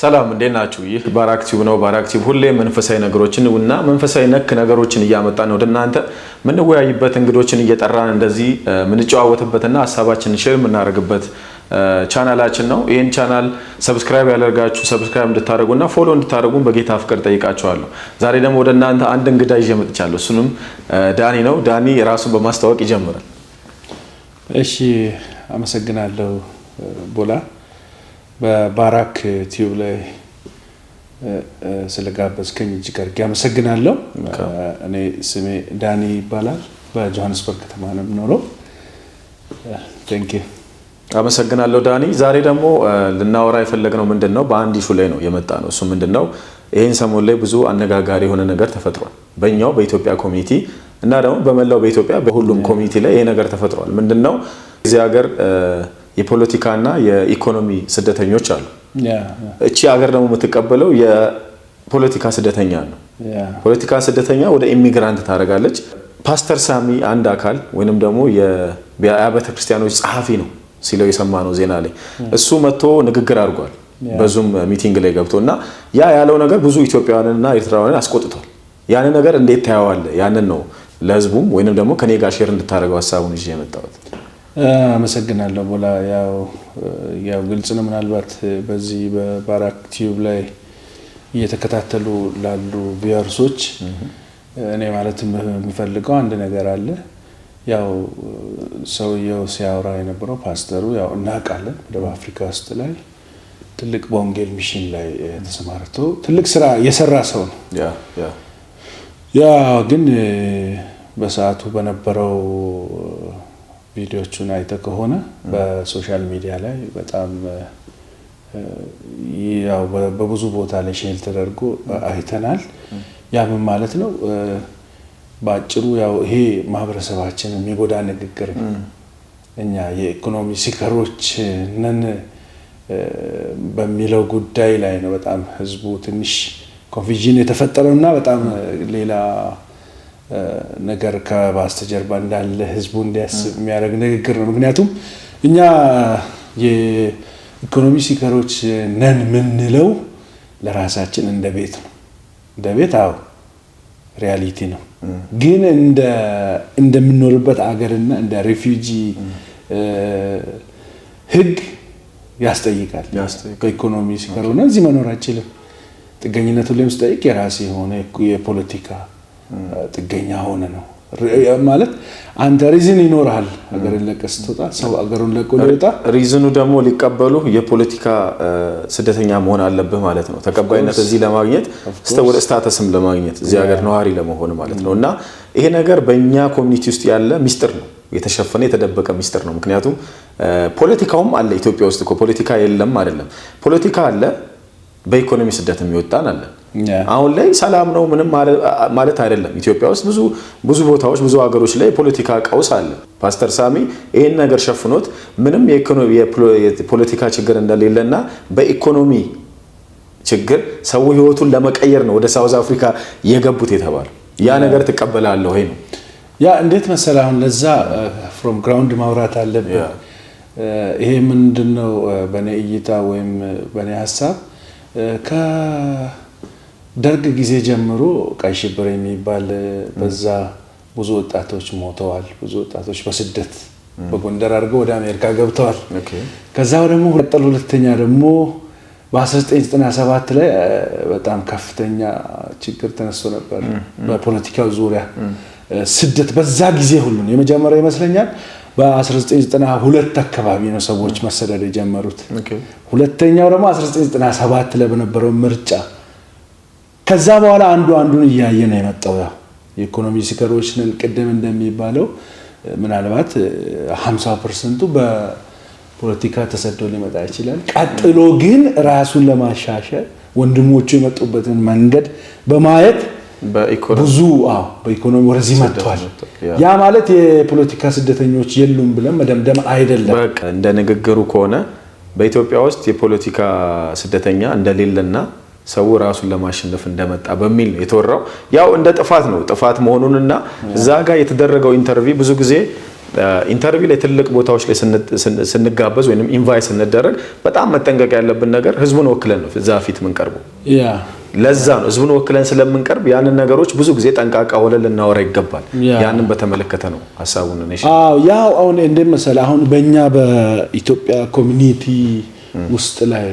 ሰላም፣ እንዴት ናችሁ? ይህ ባራክ ቲዩብ ነው። ባራክ ቲዩብ ሁሌ መንፈሳዊ ነገሮችን እና መንፈሳዊ ነክ ነገሮችን እያመጣን ወደ እናንተ የምንወያይበት፣ እንግዶችን እየጠራን እንደዚህ የምንጨዋወትበትና ሀሳባችንን share የምናደርግበት ቻናላችን ነው። ይህን channel subscribe ያላደረጋችሁ subscribe እንድታደርጉና follow እንድታደርጉን በጌታ ፍቅር ጠይቃችኋለሁ። ዛሬ ደግሞ ወደ እናንተ አንድ እንግዳ ይዤ መጥቻለሁ። እሱንም ዳኒ ነው። ዳኒ ራሱን በማስተዋወቅ ይጀምራል። እሺ፣ አመሰግናለሁ ቦላ፣ በባራክ ቲዩብ ላይ ስለጋበዝከኝ እጅግ አድርጌ አመሰግናለሁ። እኔ ስሜ ዳኒ ይባላል። በጆሃንስበርግ ከተማ ነው የምኖረው። Thank you። አመሰግናለሁ ዳኒ። ዛሬ ደግሞ ልናወራ የፈለግነው ምንድን ነው? በአንድ issue ላይ ነው የመጣነው። እሱ ምንድን ነው? ይህን ሰሞን ላይ ብዙ አነጋጋሪ የሆነ ነገር ተፈጥሯል በእኛው በኢትዮጵያ community እና ደግሞ በመላው በኢትዮጵያ በሁሉም community ላይ ይሄ ነገር ተፈጥሯል። ምንድን ነው? እዚህ ሀገር የፖለቲካና የኢኮኖሚ ስደተኞች አሉ። እቺ ሀገር ደግሞ የምትቀበለው የፖለቲካ ስደተኛ ነው። ፖለቲካ ስደተኛ ወደ immigrant ታደርጋለች። ፓስተር ሳሚ አንድ አካል ወይንም ደግሞ የአብያተ ክርስቲያኖች ጸሐፊ ነው ሲለው የሰማነው ዜና ላይ እሱ መጥቶ ንግግር አድርጓል። በ Zoom meeting ላይ ገብቶ እና ያ ያለው ነገር ብዙ ኢትዮጵያውያንንና ኤርትራውያንን አስቆጥቷል። ያንን ነገር እንዴት ታየዋለህ? ያንን ነው ለህዝቡም ወይንም ደግሞ ከኔ ጋር share እንድታደርገው ሀሳቡን ይዤ የመጣሁት። አመሰግናለሁ ቦላ። ያው ግልጽ ነው። ምናልባት በዚህ በባራክ ቲዩብ ላይ እየተከታተሉ ላሉ viewers ኦች እኔ ማለት የምፈልገው አንድ ነገር አለ። ያው ሰውየው ሲያወራ የነበረው ፓስተሩ ያው እናውቃለን፣ ደቡብ አፍሪካ ውስጥ ላይ ትልቅ በወንጌል mission ላይ ተሰማርቶ ትልቅ ስራ የሰራ ሰው ነው። ያ ግን በሰዓቱ በነበረው ቪዲዮቹን አይተ ከሆነ በ social media ላይ በጣም ያው በብዙ ቦታ ላይ share ተደርጎ አይተናል። ያ ምን ማለት ነው? በአጭሩ ያው ይሄ ማህበረሰባችን የሚጎዳ ንግግር ነው። እኛ የኢኮኖሚ seeker ኦች ነን በሚለው ጉዳይ ላይ ነው በጣም ህዝቡ ትንሽ confusion የተፈጠረው እና በጣም ሌላ ነገር ከበስተጀርባ እንዳለ ህዝቡ እንዲያስብ የሚያደርግ ንግግር ነው። ምክንያቱም እኛ የኢኮኖሚ seeker ኦች ነን ምንለው ለራሳችን እንደ ቤት ነው። እንደ ቤት አዎ reality ነው። ግን እንደምንኖርበት አገርና እንደ refugee ህግ ያስጠይቃል። በኢኮኖሚ seeker ሆነ እዚህ መኖር አይችልም። ጥገኝነቱን ላይም ስጠይቅ የራሴ የሆነ የፖለቲካ ጥገኛ ሆነ ነው ማለት፣ አንተ reason ይኖርሃል። ሀገርን ለቀህ ስትወጣ፣ ሰው ሀገሩን ለቆ ሊወጣ reason ኑ ደግሞ ሊቀበሉ የፖለቲካ ስደተኛ መሆን አለብህ ማለት ነው። ተቀባይነት እዚህ ለማግኘት፣ ወደ status ም ለማግኘት፣ እዚህ ሀገር ነዋሪ ለመሆን ማለት ነው። እና ይሄ ነገር በእኛ community ውስጥ ያለ ሚስጥር ነው፣ የተሸፈነ የተደበቀ ሚስጥር ነው። ምክንያቱም ፖለቲካውም አለ። ኢትዮጵያ ውስጥ እኮ ፖለቲካ የለም አይደለም፣ ፖለቲካ አለ። በኢኮኖሚ ስደት የሚወጣን አለ። አሁን ላይ ሰላም ነው ምንም ማለት አይደለም። ኢትዮጵያ ውስጥ ብዙ ብዙ ቦታዎች፣ ብዙ ሀገሮች ላይ የፖለቲካ ቀውስ አለ። ፓስተር ሳሚ ይህን ነገር ሸፍኖት ምንም የፖለቲካ ችግር እንደሌለና በኢኮኖሚ ችግር ሰው ህይወቱን ለመቀየር ነው ወደ South Africa የገቡት የተባለው፣ ያ ነገር ትቀበላለህ ወይ ነው? ያ እንዴት መሰለህ፣ አሁን ለዛ from ground ማውራት አለብን። ይሄ ምንድን ነው? በእኔ እይታ ወይም በእኔ ሀሳብ ከደርግ ጊዜ ጀምሮ ቀይ ሽብር የሚባል በዛ ብዙ ወጣቶች ሞተዋል። ብዙ ወጣቶች በስደት በጎንደር አድርገው ወደ አሜሪካ ገብተዋል። ከዛ ደግሞ ሁለተኛ ደግሞ በ1997 ላይ በጣም ከፍተኛ ችግር ተነስቶ ነበር በፖለቲካው ዙሪያ ስደት። በዛ ጊዜ ሁሉ ነው የመጀመሪያው ይመስለኛል። በ1992 አካባቢ ነው ሰዎች መሰደድ የጀመሩት። ሁለተኛው ደግሞ 1997 ላይ በነበረው ምርጫ። ከዛ በኋላ አንዱ አንዱን እያየ ነው የመጣው። ያው የኢኮኖሚ seeker ኦች ነን ቅድም እንደሚባለው ምናልባት 50% ቱ በፖለቲካ ተሰዶ ሊመጣ ይችላል። ቀጥሎ ግን ራሱን ለማሻሻል ወንድሞቹ የመጡበትን መንገድ በማየት ብዙ አዎ በኢኮኖሚ ወደዚህ መጥቷል። ያ ማለት የፖለቲካ ስደተኞች የሉም ብለን መደምደም አይደለም። በቃ እንደ ንግግሩ ከሆነ በኢትዮጵያ ውስጥ የፖለቲካ ስደተኛ እንደሌለና ሰው ራሱን ለማሸነፍ እንደመጣ በሚል ነው የተወራው። ያው እንደ ጥፋት ነው፣ ጥፋት መሆኑንና እዛ ጋር የተደረገው interview ብዙ ጊዜ Interview ላይ ትልቅ ቦታዎች ላይ ስንጋበዝ ወይም invite ስንደረግ በጣም መጠንቀቅ ያለብን ነገር ህዝቡን ወክለን ነው እዛ ፊት የምንቀርበው። ለዛ ነው ህዝቡን ወክለን ስለምንቀርብ ያንን ነገሮች ብዙ ጊዜ ጠንቃቃ ሆነን ልናወራ ይገባል። ያንን በተመለከተ ነው ሀሳቡን። እኔ አዎ፣ ያው አሁን እንደ መሰለህ አሁን በእኛ በኢትዮጵያ community ውስጥ ላይ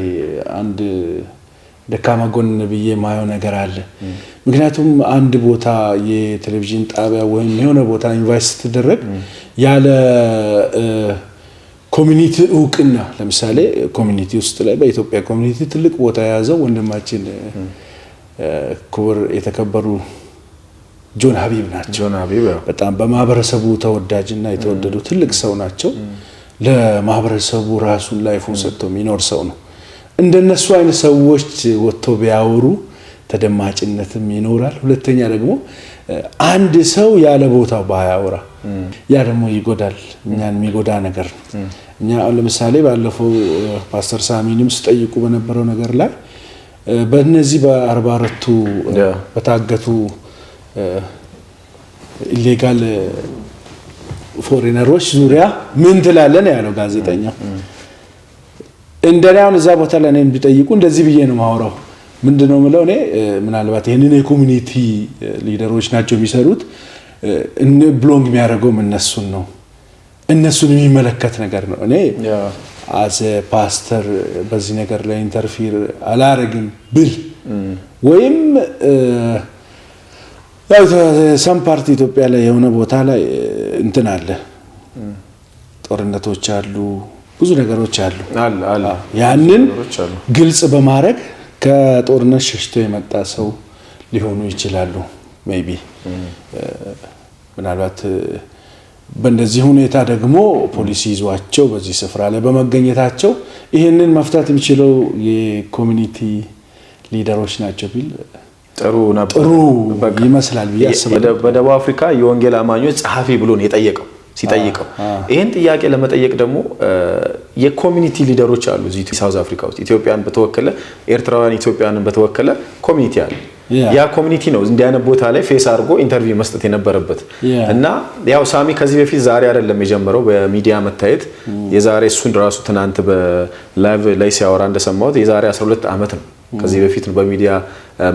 አንድ ደካማ ጎን ብዬ ማየው ነገር አለ። ምክንያቱም አንድ ቦታ የቴሌቪዥን ጣቢያ ወይም የሆነ ቦታ invite ስትደረግ ያለ community እውቅና፣ ለምሳሌ community ውስጥ ላይ በኢትዮጵያ community ትልቅ ቦታ የያዘው ወንድማችን ክቡር የተከበሩ ጆን ሀቢብ ናቸው። ጆን ሀቢብ። በጣም በማህበረሰቡ ተወዳጅና የተወደዱ ትልቅ ሰው ናቸው። ለማህበረሰቡ ራሱን life ኡን ሰጥቶ የሚኖር ሰው ነው። እንደነሱ አይነት ሰዎች ወጥቶ ቢያወሩ ተደማጭነትም ይኖራል። ሁለተኛ ደግሞ አንድ ሰው ያለ ቦታው ባያወራ ያ ደግሞ ይጎዳል፣ እኛን የሚጎዳ ነገር ነው። እኛ አሁን ለምሳሌ ባለፈው ፓስተር ሳሚንም ስጠይቁ በነበረው ነገር ላይ በእነዚህ በ44ቱ በታገቱ illegal foreigner ኦች ዙሪያ ምን ትላለህ ነው ያለው ጋዜጠኛው። እንደኔ አሁን እዛ ቦታ ላይ እኔን ቢጠይቁ እንደዚህ ብዬ ነው የማወራው። ምንድነው የምለው፣ እኔ ምናልባት ይህንን የ community leader ኦች ናቸው የሚሰሩት፣ belong የሚያደርገውም እነሱን ነው፣ እነሱን የሚመለከት ነገር ነው። እኔ as a pastor በዚህ ነገር ላይ interfere አላረግም ብል ወይም some part ኢትዮጵያ ላይ የሆነ ቦታ ላይ እንትን አለ፣ ጦርነቶች አሉ፣ ብዙ ነገሮች አሉ። ያንን ግልጽ በማድረግ ከጦርነት ሸሽቶ የመጣ ሰው ሊሆኑ ይችላሉ። Maybe ምናልባት በእንደዚህ ሁኔታ ደግሞ ፖሊስ ይዟቸው በዚህ ስፍራ ላይ በመገኘታቸው ይህንን መፍታት የሚችለው የ community leader ኦች ናቸው ቢል ጥሩ ነበር። ጥሩ ይመስላል ብዬ አስባለሁ። በደቡብ አፍሪካ የወንጌል አማኞች ጸሐፊ ብሎ ነው የጠየቀው። ሲጠይቀው ይህን ጥያቄ ለመጠየቅ ደግሞ የ community leader ኦች አሉ እዚህ South Africa ውስጥ፣ ኢትዮጵያን በተወከለ፣ ኤርትራውያን ኢትዮጵያንን በተወከለ community አለ። ያ community ነው እንዲህ አይነት ቦታ ላይ face አድርጎ interview መስጠት የነበረበት። እና ያው ሳሚ ከዚህ በፊት ዛሬ አይደለም የጀመረው በሚዲያ መታየት። የዛሬ እሱን ራሱ ትናንት በ live ላይ ሲያወራ እንደሰማሁት የዛሬ 12 ዓመት ነው፣ ከዚህ በፊት ነው በሚዲያ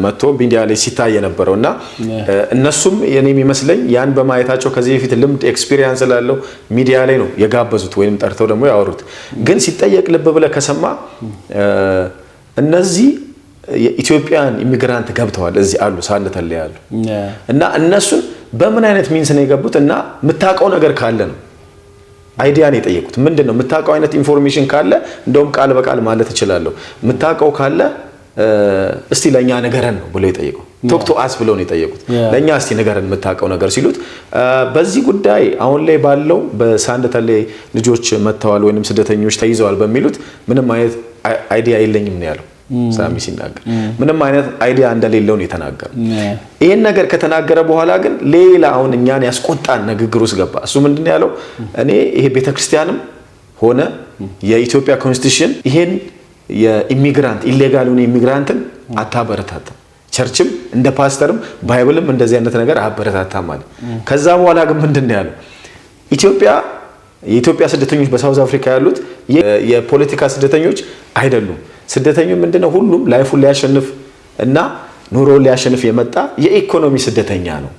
መጥቶ ሚዲያ ላይ ሲታይ የነበረው። እና እነሱም የኔ የሚመስለኝ ያን በማየታቸው ከዚህ በፊት ልምድ experience ስላለው ሚዲያ ላይ ነው የጋበዙት ወይም ጠርተው ደግሞ ያወሩት። ግን ሲጠየቅ ልብ ብለህ ከሰማ እነዚህ የ Ethiopian immigrant ገብተዋል፣ እዚህ አሉ፣ ሳንደተን ላይ ያሉ እና እነሱን በምን አይነት means ነው የገቡት እና የምታውቀው ነገር ካለ ነው idea ነው የጠየቁት። ምንድን ነው የምታውቀው አይነት information ካለ፣ እንደውም ቃል በቃል ማለት እችላለሁ፣ የምታውቀው ካለ እስቲ ለእኛ ንገረን ነው ብሎ የጠየቀው። "Talk to us" ብለው ነው የጠየቁት። ለእኛ እስቲ ንገረን የምታውቀው ነገር ሲሉት በዚህ ጉዳይ አሁን ላይ ባለው በሳንደተን ላይ ልጆች መጥተዋል ወይም ስደተኞች ተይዘዋል በሚሉት ምንም አይነት idea የለኝም ነው ያለው። ሳሚ ሲናገር ምንም አይነት idea እንደሌለው ነው የተናገረው። ይህን ነገር ከተናገረ በኋላ ግን ሌላ አሁን እኛን ያስቆጣን ንግግር ውስጥ ገባ። እሱ ምንድን ነው ያለው? እኔ ይሄ ቤተክርስቲያንም ሆነ የኢትዮጵያ constitution ይሄን የ immigrant illegal የሆነ immigrant ን አታበረታታም። Church ም እንደ ፓስተርም Bible ም እንደዚህ አይነት ነገር አያበረታታም አለ። ከዛ በኋላ ግን ምንድን ነው ያለው? የኢትዮጵያ ስደተኞች በ South Africa ያሉት የፖለቲካ ስደተኞች አይደሉም። ስደተኞች ምንድነው? ሁሉም life ኡን ሊያሸንፍ እና ኑሮውን ሊያሸንፍ የመጣ የኢኮኖሚ ስደተኛ ነው።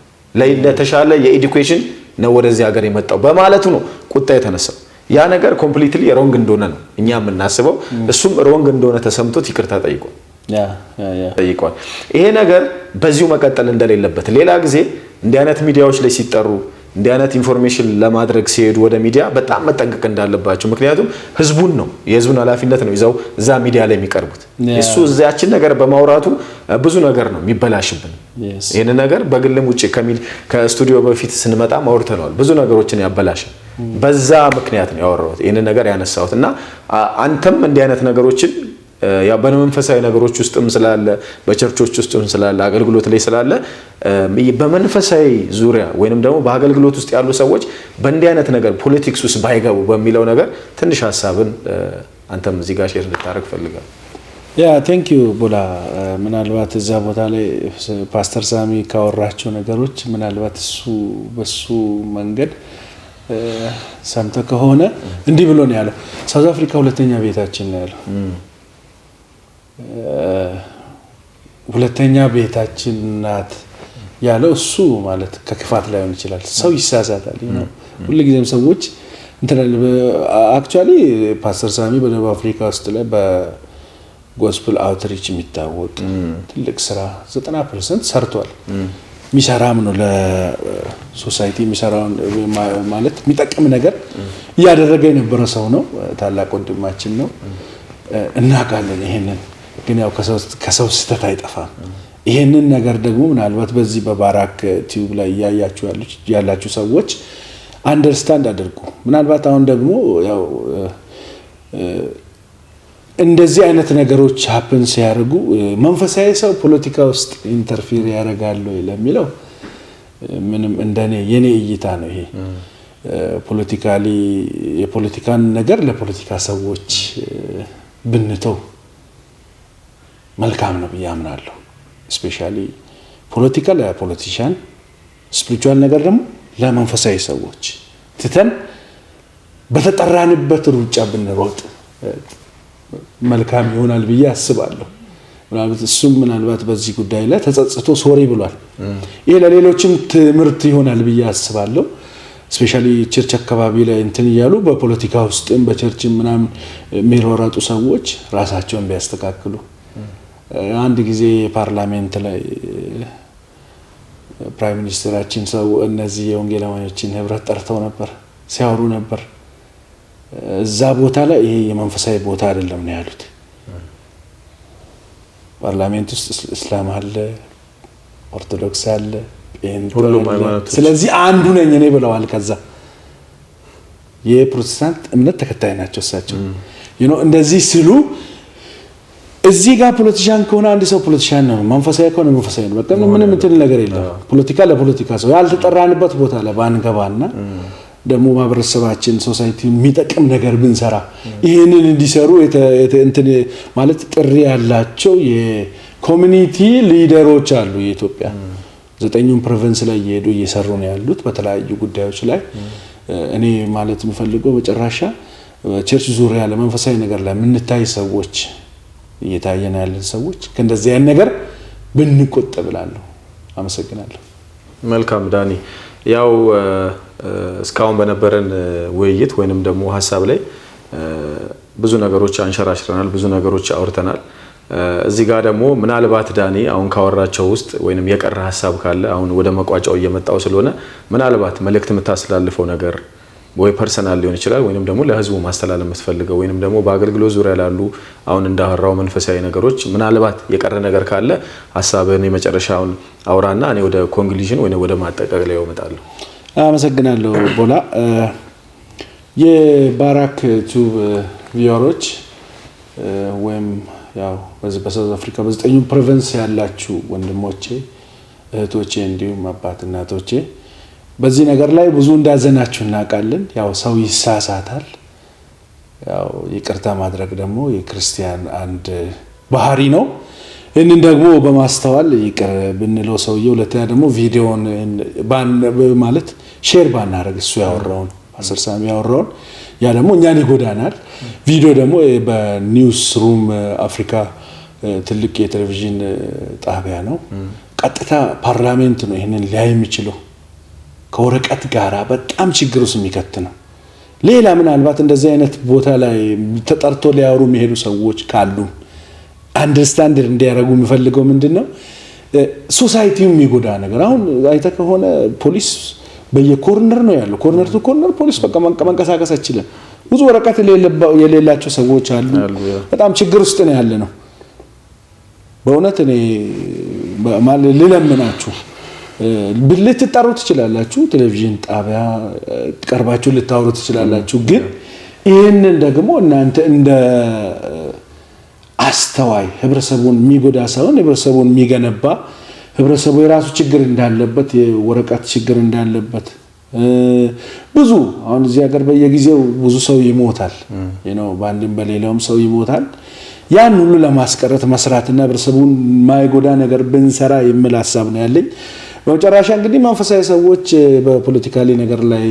ለተሻለ የ education ነው ወደዚህ ሀገር የመጣው በማለቱ ነው ቁጣ የተነሳው። ያ ነገር completely wrong እንደሆነ ነው እኛ የምናስበው። እሱም wrong እንደሆነ ተሰምቶት ይቅርታ ጠይቋል። ይሄ ነገር በዚሁ መቀጠል እንደሌለበት፣ ሌላ ጊዜ እንዲህ አይነት ሚዲያዎች ላይ ሲጠሩ፣ እንዲህ አይነት information ለማድረግ ሲሄዱ ወደ ሚዲያ በጣም መጠንቀቅ እንዳለባቸው። ምክንያቱም ህዝቡን ነው፣ የህዝቡን ኃላፊነት ነው ይዘው እዛ ሚዲያ ላይ የሚቀርቡት። እሱ እዚያችን ነገር በማውራቱ ብዙ ነገር ነው የሚበላሽብን። ይህን ነገር በግልም ውጭ ከስቱዲዮ በፊት ስንመጣ አውርተነዋል። ብዙ ነገሮችን ያበላሻል። በዛ ምክንያት ነው ያወራሁት፣ ይህንን ነገር ያነሳሁት። እና አንተም እንዲህ አይነት ነገሮችን ያው በመንፈሳዊ ነገሮች ውስጥም ስላለ፣ በቸርቾች ውስጥም ስላለ፣ አገልግሎት ላይ ስላለ፣ በመንፈሳዊ ዙሪያ ወይንም ደግሞ በአገልግሎት ውስጥ ያሉ ሰዎች በእንዲህ አይነት ነገር politics ውስጥ ባይገቡ በሚለው ነገር ትንሽ ሀሳብን አንተም እዚህ ጋር share እንድታደርግ ፈልጋለሁ። Yeah, thank you ቦላ። ምናልባት እዛ ቦታ ላይ ፓስተር ሳሚ ካወራቸው ነገሮች ምናልባት እሱ በሱ መንገድ ሰምተህ ከሆነ እንዲህ ብሎ ነው ያለው፣ South Africa ሁለተኛ ቤታችን ነው ያለው። ሁለተኛ ቤታችን ናት ያለው እሱ ማለት ከክፋት ላይሆን ይችላል። ሰው ይሳሳታል። ሁልጊዜም ሰዎች actually ፓስተር ሳሚ በደቡብ አፍሪካ ውስጥ ላይ በ gospel outreach የሚታወቅ ትልቅ ስራ 90% ሰርቷል። የሚሰራም ነው፣ ለ society የሚሰራውን ማለት የሚጠቅም ነገር እያደረገ የነበረ ሰው ነው። ታላቅ ወንድማችን ነው፣ እናውቃለን። ይሄንን ግን ያው ከሰው ስህተት አይጠፋም። ይሄንን ነገር ደግሞ ምናልባት በዚህ በባራክ ቲዩብ ላይ እያያችሁ ያላችሁ ሰዎች understand አድርጉ። ምናልባት አሁን ደግሞ ያው እንደዚህ አይነት ነገሮች happen ሲያደርጉ መንፈሳዊ ሰው ፖለቲካ ውስጥ interfere ያደርጋል ወይ ለሚለው ምንም እንደኔ የኔ እይታ ነው ይሄ። Politically የፖለቲካን ነገር ለፖለቲካ ሰዎች ብንተው መልካም ነው ብዬ አምናለሁ። Especially ፖለቲካ ለ politician፣ spiritual ነገር ደግሞ ለመንፈሳዊ ሰዎች ትተን በተጠራንበት ሩጫ ብንሮጥ መልካም ይሆናል ብዬ አስባለሁ። ምናልባት እሱም ምናልባት በዚህ ጉዳይ ላይ ተጸጽቶ sorry ብሏል። ይሄ ለሌሎችም ትምህርት ይሆናል ብዬ አስባለሁ። Especially church አካባቢ ላይ እንትን እያሉ በፖለቲካ ውስጥም በ church ም ምናምን የሚሯሯጡ ሰዎች ራሳቸውን ቢያስተካክሉ። አንድ ጊዜ parliament ላይ prime minister ኣችን ሰው እነዚህ የወንጌል አማኞችን ህብረት ጠርተው ነበር፣ ሲያወሩ ነበር። እዛ ቦታ ላይ ይሄ የመንፈሳዊ ቦታ አይደለም ነው ያሉት። Parliament ውስጥ እስላም አለ፣ ኦርቶዶክስ አለ፣ ጴንጤ አለ። ስለዚህ አንዱ ነኝ እኔ ብለዋል። ከዛ የፕሮቴስታንት እምነት ተከታይ ናቸው እሳቸው። እንደዚህ ሲሉ እዚህ ጋር politician ከሆነ አንድ ሰው politician ነው፣ መንፈሳዊ ከሆነ መንፈሳዊ ነው። በቃ ምንም እንትን ነገር የለም። ፖለቲካ ለፖለቲካ ሰው ያልተጠራንበት ቦታ ላይ ባንገባና ደግሞ ማህበረሰባችን society የሚጠቅም ነገር ብንሰራ፣ ይህንን እንዲሰሩ እንትን ማለት ጥሪ ያላቸው የ community leader ኦች አሉ። የኢትዮጵያ ዘጠኙን province ላይ እየሄዱ እየሰሩ ነው ያሉት በተለያዩ ጉዳዮች ላይ። እኔ ማለት የምፈልገው መጨረሻ church ዙሪያ ለመንፈሳዊ ነገር ላይ የምንታይ ሰዎች፣ እየታየን ያለን ሰዎች ከእንደዚህ አይነት ነገር ብንቆጠብ እላለሁ። አመሰግናለሁ። መልካም ዳኒ፣ ያው እስካሁን በነበረን ውይይት ወይንም ደግሞ ሀሳብ ላይ ብዙ ነገሮች አንሸራሽረናል፣ ብዙ ነገሮች አውርተናል። እዚህ ጋር ደግሞ ምናልባት ዳኒ አሁን ካወራቸው ውስጥ ወይንም የቀረ ሀሳብ ካለ፣ አሁን ወደ መቋጫው እየመጣው ስለሆነ፣ ምናልባት መልእክት የምታስተላልፈው ነገር ወይ personal ሊሆን ይችላል ወይንም ደግሞ ለህዝቡ ማስተላለፍ የምትፈልገው ወይንም ደግሞ በአገልግሎት ዙሪያ ላሉ አሁን እንዳወራው መንፈሳዊ ነገሮች ምናልባት የቀረ ነገር ካለ ሀሳብህን የመጨረሻውን አውራና እኔ ወደ conclusion ወይ ወደ ማጠቃለያው እመጣለሁ። አመሰግናለሁ ቦላ። የባራክ ቱብ viewer ኦች ወይም ያው በዚህ በ South Africa በዘጠኙ province ያላችሁ ወንድሞቼ፣ እህቶቼ እንዲሁም አባት እናቶቼ በዚህ ነገር ላይ ብዙ እንዳዘናችሁ እናውቃለን። ያው ሰው ይሳሳታል። ያው ይቅርታ ማድረግ ደግሞ የክርስቲያን አንድ ባህሪ ነው። ይህንን ደግሞ በማስተዋል ይቅር ብንለው ሰውዬ፣ ሁለተኛ ደግሞ ቪዲዮን ማለት share ባናደርግ እሱ ያወራውን፣ ፓስተር ሳሚ ያወራውን፣ ያ ደግሞ እኛን ይጎዳናል። ቪዲዮ ደግሞ በ Newsroom Africa ትልቅ የቴሌቪዥን ጣቢያ ነው። ቀጥታ parliament ነው ይህንን ሊያይ የሚችለው። ከወረቀት ጋራ በጣም ችግር ውስጥ የሚከት ነው። ሌላ ምናልባት እንደዚህ አይነት ቦታ ላይ ተጠርቶ ሊያወሩ የሚሄዱ ሰዎች ካሉ understand እንዲያደርጉ የሚፈልገው ምንድን ነው፣ society ው የሚጎዳ ነገር አሁን አይተህ ከሆነ ፖሊስ በየ corner ነው ያለው። Corner to corner ፖሊስ በቃ መንቀሳቀስ አይችልም። ብዙ ወረቀት የሌላቸው ሰዎች አሉ። በጣም ችግር ውስጥ ነው ያለ ነው። በእውነት እኔ ልለምናችሁ፣ ልትጠሩ ትችላላችሁ፣ ቴሌቪዥን ጣቢያ ቀርባችሁ ልታወሩ ትችላላችሁ። ግን ይህንን ደግሞ እናንተ እንደ አስተዋይ ህብረተሰቡን የሚጎዳ ሳይሆን ህብረተሰቡን የሚገነባ፣ ህብረተሰቡ የራሱ ችግር እንዳለበት፣ የወረቀት ችግር እንዳለበት፣ ብዙ አሁን እዚህ ሀገር በየጊዜው ብዙ ሰው ይሞታል፣ በአንድም በሌላውም ሰው ይሞታል። ያን ሁሉ ለማስቀረት መስራትና ህብረተሰቡን የማይጎዳ ነገር ብንሰራ የሚል ሀሳብ ነው ያለኝ። በመጨረሻ እንግዲህ መንፈሳዊ ሰዎች በ politically ነገር ላይ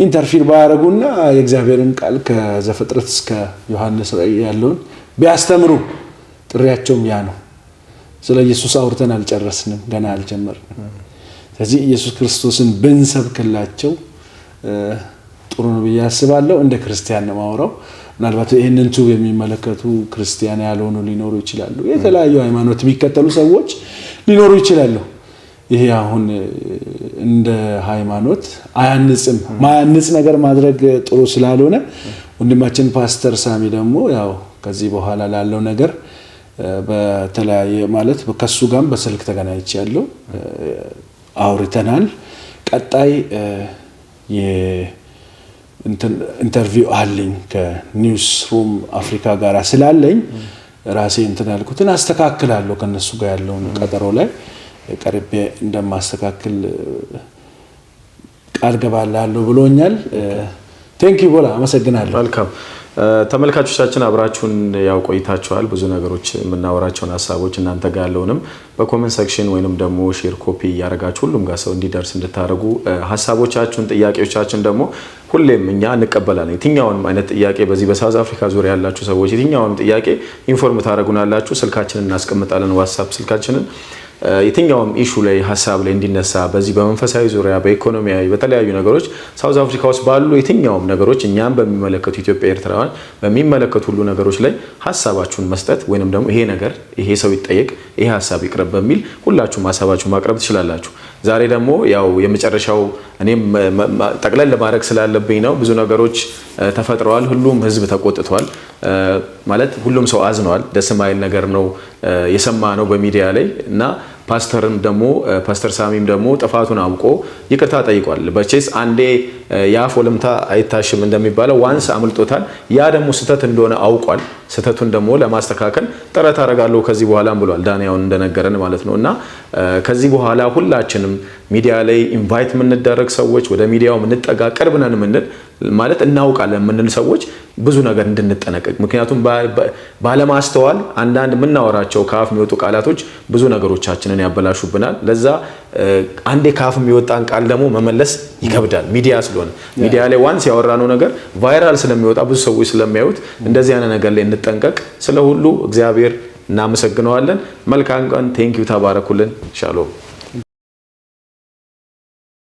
interfere ባያደርጉና የእግዚአብሔርን ቃል ከዘፍጥረት እስከ ዮሐንስ ራእይ ያለውን ቢያስተምሩ፣ ጥሪያቸውም ያ ነው። ስለ ኢየሱስ አውርተን አልጨረስንም፣ ገና አልጀመርንም። ስለዚህ ኢየሱስ ክርስቶስን ብንሰብክላቸው ጥሩ ነው ብዬ አስባለሁ። እንደ ክርስቲያን ነው የማወራው። ምናልባት ይህንን tube የሚመለከቱ ክርስቲያን ያልሆኑ ሊኖሩ ይችላሉ። የተለያዩ ሃይማኖት የሚከተሉ ሰዎች ሊኖሩ ይችላሉ። ይሄ አሁን እንደ ሃይማኖት አያንጽም። ማያንጽ ነገር ማድረግ ጥሩ ስላልሆነ ወንድማችን ፓስተር ሳሚ ደግሞ ያው ከዚህ በኋላ ላለው ነገር በተለያየ ማለት ከሱ ጋርም በስልክ ተገናኝቼ ያለው አውርተናል። ቀጣይ interview አለኝ ከ Newsroom Africa ጋር ስላለኝ ራሴ እንትን ያልኩትን አስተካክላለሁ። ከነሱ ጋር ያለውን ቀጠሮ ላይ ቀርቤ እንደማስተካክል ቃል ገባላለሁ ብሎኛል። Thank you ቦላ፣ አመሰግናለሁ። መልካም፣ ተመልካቾቻችን አብራችሁን ያው ቆይታችኋል። ብዙ ነገሮች የምናወራቸውን ሀሳቦች እናንተ ጋር ያለውንም በ comment section ወይንም ደግሞ share፣ copy እያደረጋችሁ ሁሉም ጋር ሰው እንዲደርስ እንድታደርጉ፣ ሀሳቦቻችሁን፣ ጥያቄዎቻችን ደግሞ ሁሌም እኛ እንቀበላለን። የትኛውንም አይነት ጥያቄ በዚህ በ South Africa ዙሪያ ያላችሁ ሰዎች የትኛውንም ጥያቄ inform ታደርጉናላችሁ። ስልካችንን እናስቀምጣለን፣ WhatsApp ስልካችንን። የትኛውም issue ላይ ሀሳብ ላይ እንዲነሳ በዚህ በመንፈሳዊ ዙሪያ፣ በኢኮኖሚያዊ፣ በተለያዩ ነገሮች South Africa ውስጥ ባሉ የትኛውም ነገሮች እኛም በሚመለከቱ፣ ኢትዮጵያ ኤርትራውያን በሚመለከቱ ሁሉ ነገሮች ላይ ሀሳባችሁን መስጠት ወይንም ደግሞ ይሄ ነገር፣ ይሄ ሰው ይጠየቅ፣ ይሄ ሀሳብ ይቅረብ በሚል ሁላችሁም ሀሳባችሁን ማቅረብ ትችላላችሁ። ዛሬ ደግሞ ያው የመጨረሻው እኔም ጠቅለል ለማድረግ ስላለብኝ ነው። ብዙ ነገሮች ተፈጥረዋል። ሁሉም ህዝብ ተቆጥቷል። ማለት ሁሉም ሰው አዝነዋል። ደስ የማይል ነገር ነው የሰማነው በሚዲያ ላይ። እና ፓስተርም ደግሞ፣ ፓስተር ሳሚም ደግሞ ጥፋቱን አውቆ ይቅርታ ጠይቋል። በቼስ አንዴ የአፍ ወለምታ አይታሽም እንደሚባለው once አምልጦታል። ያ ደግሞ ስህተት እንደሆነ አውቋል። ስህተቱን ደግሞ ለማስተካከል ጥረት አደርጋለሁ ከዚህ በኋላም ብሏል። ዳንያውን እንደነገረን ማለት ነው። እና ከዚህ በኋላ ሁላችንም ሚዲያ ላይ invite የምንደረግ ሰዎች፣ ወደ ሚዲያው የምንጠጋ፣ ቅርብ ነን የምንል፣ ማለት እናውቃለን የምንል ሰዎች ብዙ ነገር እንድንጠነቀቅ፣ ምክንያቱም ባለማስተዋል አንዳንድ የምናወራቸው ከአፍ የሚወጡ ቃላቶች ብዙ ነገሮቻችንን ያበላሹብናል። ለዛ አንዴ ከአፍ የሚወጣን ቃል ደግሞ መመለስ ይከብዳል። ሚዲያ ስለሆነ፣ ሚዲያ ላይ once ያወራነው ነገር viral ስለሚወጣ፣ ብዙ ሰዎች ስለሚያዩት እንደዚህ አይነት ነገር ላይ እንጠንቀቅ። ስለ ሁሉ እግዚአብሔር እናመሰግነዋለን። መልካም ቀን። Thank you። ተባረኩልን። ሻሎም።